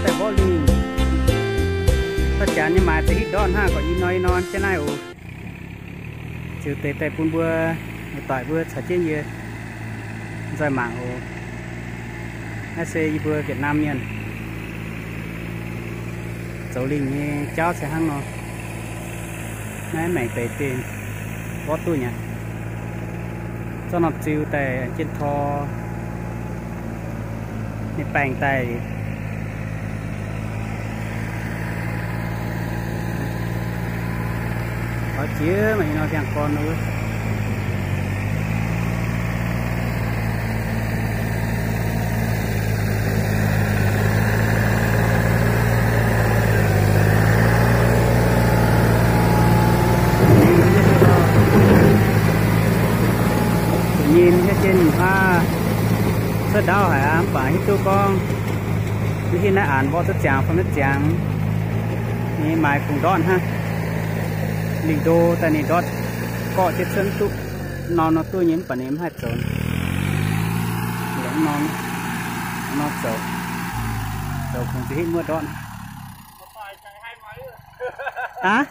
Daaih mborqv lingh. Daaih janx nyei maaiz za'gengh hitv ndortv hnangv, gorqv i norm i norm jienv naaiv oc. Ziux deix daaih bun mbuo muoz-doic mbuo caux jienv yie nzoih mangc oc. Naaiv se yie mbuo Việt Nam mienh zoux lingh nyei jauv se hnangv nor. Naaiv maengc deix dinh mborqv duqv nyei. Zorqv norm ziu daaih jienv tor, ninh baengh daaih. Oix jiex maaih i norm ndiangx-gorn wuov. Nyim hietv jienv aav, cuotv ndaauv haic aqv, mv baac hiuv duqv gorngv, mv hiuv naaiv aanx mborqv duqv ziangx fai maiv ziangx. Ninh maaiz kungx ndortv hnangv. Lingh ndo daaih ninh ndortv gorqv jienv cuotv duqv norm nor duqv nyei, mv baac ninh mv haih zoux. Longc norm, norm zoux, zoux kungx za'gengh hitv muoqv ndortv. Aav?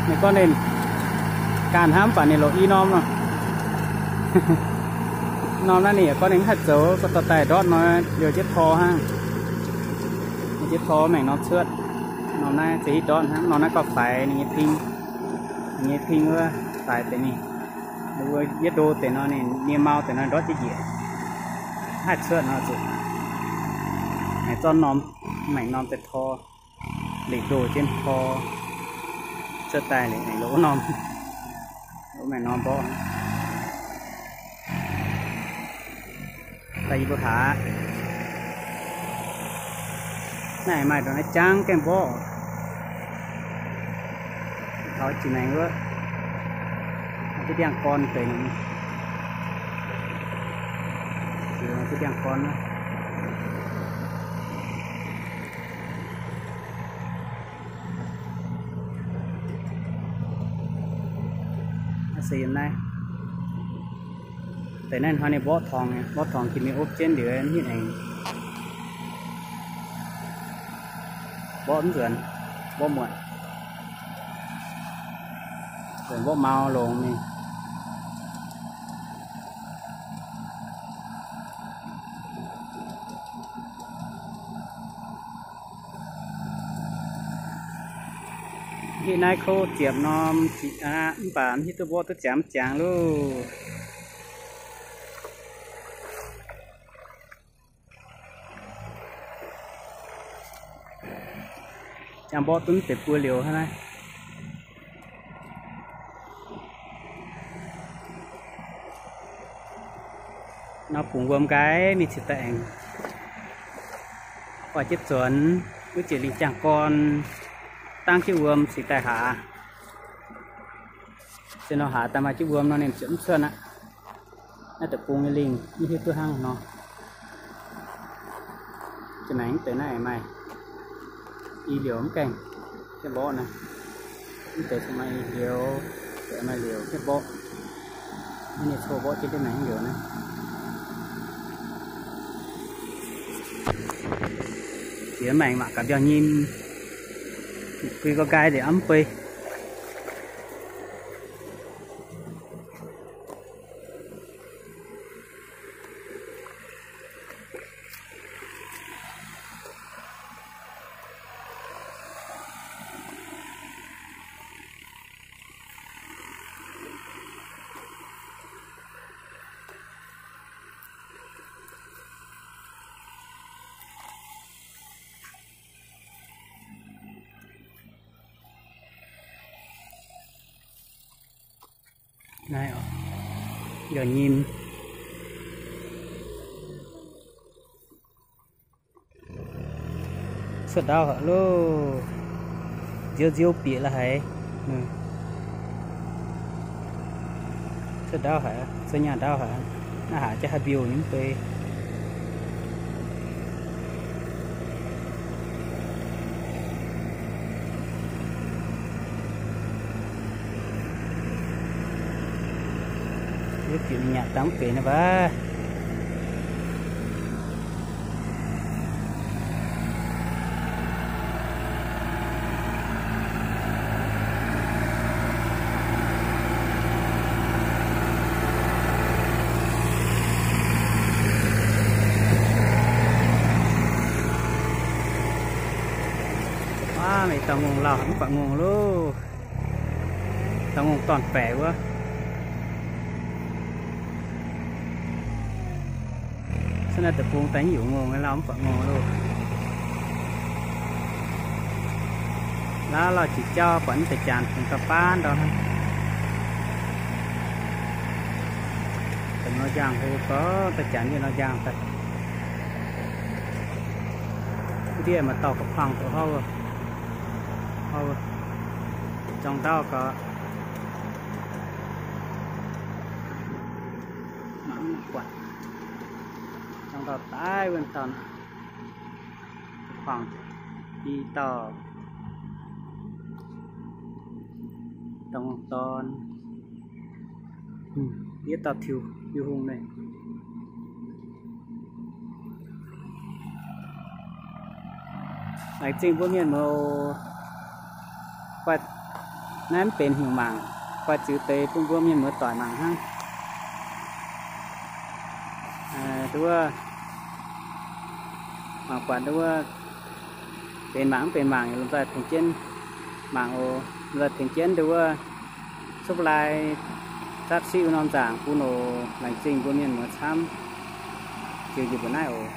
Ninh gorngv ninh ganh hnamv baac ninh longc i norm nor. Norm naaiv ninh yaac gorngv ninh mv haih zoux, gorngv dorh daaih ndortv nor liouh jienv tor hnangv. Liouh jienv tor maengc norm cuotv. Norm naaiv za'gengh hitv ndortv hnangv, norm naaiv gorngv faix ninh nyei ping, ninh nyei ping wuov faix deix ninh. Wuov yietv ndo deix nor ninh nie mau deix nor ndortv jienv njiec, haih cuotv nor zuqc aengx zorqv norm, maengc norm daaih tor, liouh ndo jienv tor, cuotv daaih liouh, liouh wuov norm, wuov maengc norm mborqv. Daaih yie mbuo haax. Naaiv maaih ndongc naaiv jangv gaengh mborqv. Taux jiex maengx wuov, maaih jienv ndiangx-gorn deix nor. Maaih jienv ndiangx-gorn wuov. Naaiv se yiem naaiv. Deix naaiv hnoi ninh mborqv torngx, mborqv torngx ginv mingh opv jienv liuz mv hitv aengx mborqv mv nzuonx, mborqv muotc, nzuonx mborqv mau longx mingh. Hitv naaiv kouv ziepc norm, mv baac mv hiuv duqv mborqv duqv ziangx mv ziangx loh. Jangx mborqv duqv deix buo liuz hnangv naaiv. Nor bungx wuom nqaai mingh cingx daaih aengx oix jienv zuonx wuov jiex lingh jangx gorn, dangv jienv wuom cingx daaih haax. Se nor haax daaih maaih jienv wuom nor ninh ziouc mv cuotv aqv. Naaiv deic-bung nyei lingh mv hiuv duqv hnangv nor. Jiex maengx mv deix naaiv maaih i liouc mv gaengh jienv mborqv naaiv. Mv deix maaih i liouc, deix maaih liouc jienv mborqv. Naaiv ninh cou mborqv jienv deix maengx liouc naaiv. Jiex maengx mangc gaax mbiauz nyim, gui gorx nqaai nzengc aqv mv bei. Naaiv oc, mbiauz nyim. Cuotv ndaauv haic loh. Nziouv nziouv bieqc la'haiz. Cuotv ndaauv haic, cuotv nyaah ndaauv haic. Naaiv haax jaax haaix mbiouh nyei mv bei. Duqv jiex mingh nyanc dangh mv benx nor baac. Aav, meih dorh ngongh lauh mv baac ngongh loh. Dorh ngongh dorn-baeqc wuov. Cuotv naaiv deic-bung daaih nyungc ngongh nyei lauh mv baac ngongh loh. Lauv lauh jiex jauv buatc naaiv deix janx fungx dauh baav ndau hnangv. Dongh nor njang hlo gorngv daaih janx yie nor njang daaih. Wuov ndiev maaih dauh ga'kuangh doqc hov, hov, zorng ndauv gau. Mangc buatc zorng ndau daaih wuov dauh, ga'kuangh i dauh, dauh ngongh dorn, yietv dauh tiux Bienh Hungh naaiv. Laengz zingh mbuo mienh muoz, naaiv mv benx hnyouv mangc, guaix ziux deix bun mbuo mienh muoz doic mangc hnangv. Nduov, mangc buatc nduov, benx mangc mv benx mangc, lomh nzoih tengx jienv mangc oc. Lomh nzoih tengx jienv nduov, subscribe, zatv siqv wuov norm nzaangc bun oc. Laengz zingh mbuo mienh muoz camv. Ziux njiec mbuo naaiv oc.